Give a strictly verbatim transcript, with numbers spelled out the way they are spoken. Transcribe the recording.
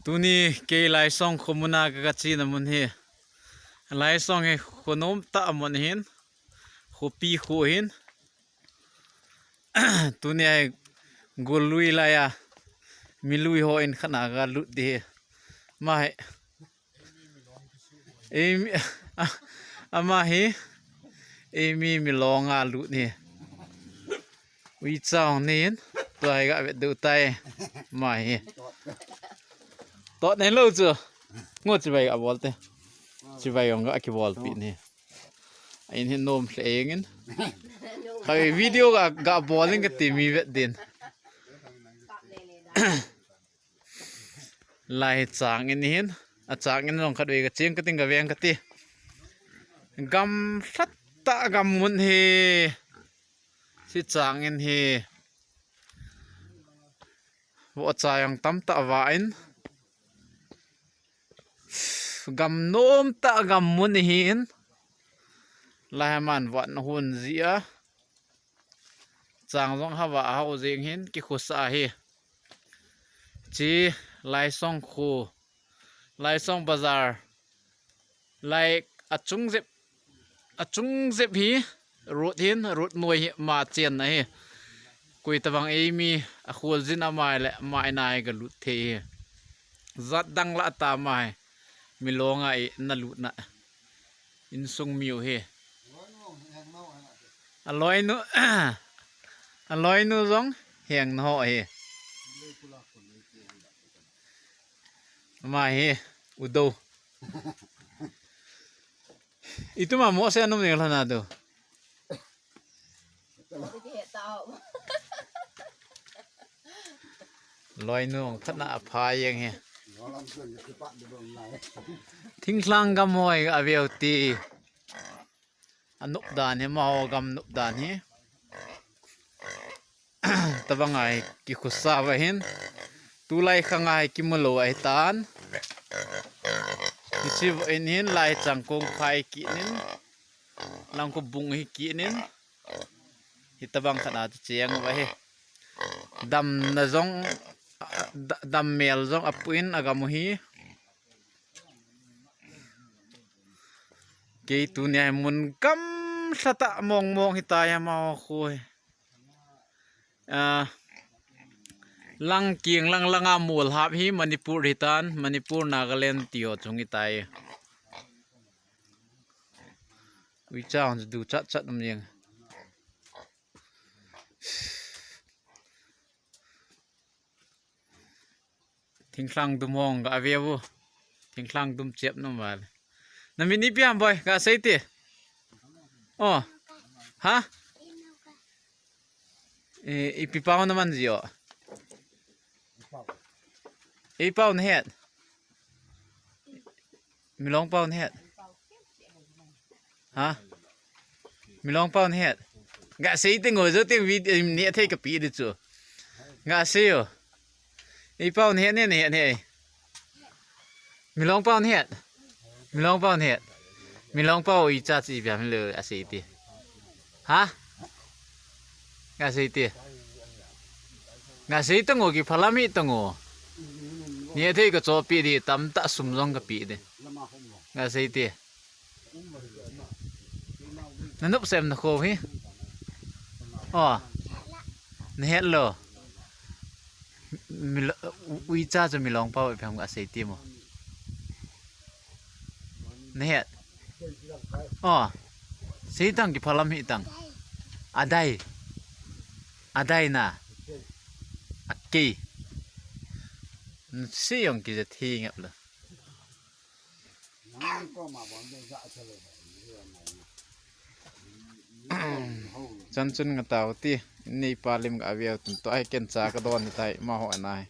Tuni kei Laisong kho muna ka, ka chena mun hi. Laisong hi kho nom tah mun ahin. Khopi kho ahin. Tuni a hi gollui lai a, milui ho in khat na ka lut ding hi. Ama hi. Eimi, ama hi. Eimi milong a lut ni. Uicha hung nei in, tua hi ga vet diu tai. Ama hi. Tot nei lou chu. Ngo chibai ga bol te. Chibai jong ga kibol pi ni. Ahin hin nom hle jeng in. Kha video ga, ga bol in kati mi vet din. Lai chang in hin. A chang in jong khatvei ka cheng kati, ka veng kati. Gamlha tah gam mun hi. Hiche chang in hi. Vohcha jong tamtah vah in. Gam nom tah gam mun ahin. Lai a man vat na hun jia. Chang jong hava hao jeng hin kikhosa ahi. Hiche Laisong kho. Laisong bazar. Lai achung jep. Achung jep hi road hin, road noi hi ama chenna ahi. Koi tabang eimi a kholjin ama le ama in a hi ga lut thei hi. Jat dang lah a ta ama hi. Milong a i na lutna. Insung miu hi. Aloinu, aloinu jong heng na ho hi. Ama hi, u dou. Itu ma mo se anum ni lhana do. Loinu ong phatna a pha jeng hi. Thinglhang gam hoi a veu ti. A nop dan hi, amaho gam nop dan hi. Tabang a hi kikhosa va hin. Tulai khang a hi kimu lou ahi tan. Hiche va in hin lai chang kong phai kit nin. Lang ko bung hi kit nin. Hitabang khat a chu cheng va hi. Damna jong, da-, dam mel jong apu in agam u hi. Kei tunia hi mun gamlha tah mong mong hitai amaho khu hi. Ah, lang king lang lang a mol hap hi Manipur hitan, Manipur, Nagaland ti ho chung hitai. Uicha hon chu du chat chat um jeng. Thinglhang dum hong ga ve u. Thinglhang dum chep nom val. Na min ipi ham boi, ga sei te. Oh. Ha? Eh, ipi pau na man ji o. Ei pau na het. Milong pau na het. Ha? Milong pau na het. Ga sei te ngo jo te vid, eh, ne thei ka pi de chu. Ga sei o. Ei pau na het ne, ne het ne. Milong pau na het. Milong pau na het. Milong pau icha chi bia mi lo a sei te. Ha? Ga sei te. Ga sei tang o ki phalam hi tang o. Ne thei ka chopi di tamtah sum jong ka pi di. Ga sei te. Na nop sem na kho hi. O. Na het lo. Milo-, u-, uicha chu milong pau ipi ham ga sei te mo. Na het. O. Sei tang ki phalam hi tang. Adai. Adai na. Akei. Sei jong ki ja thi ngap lo. Chan chun nga tau ti, nei pa lim ga ve u tin tua hi ken cha ka don ni tai, amaho ana hi.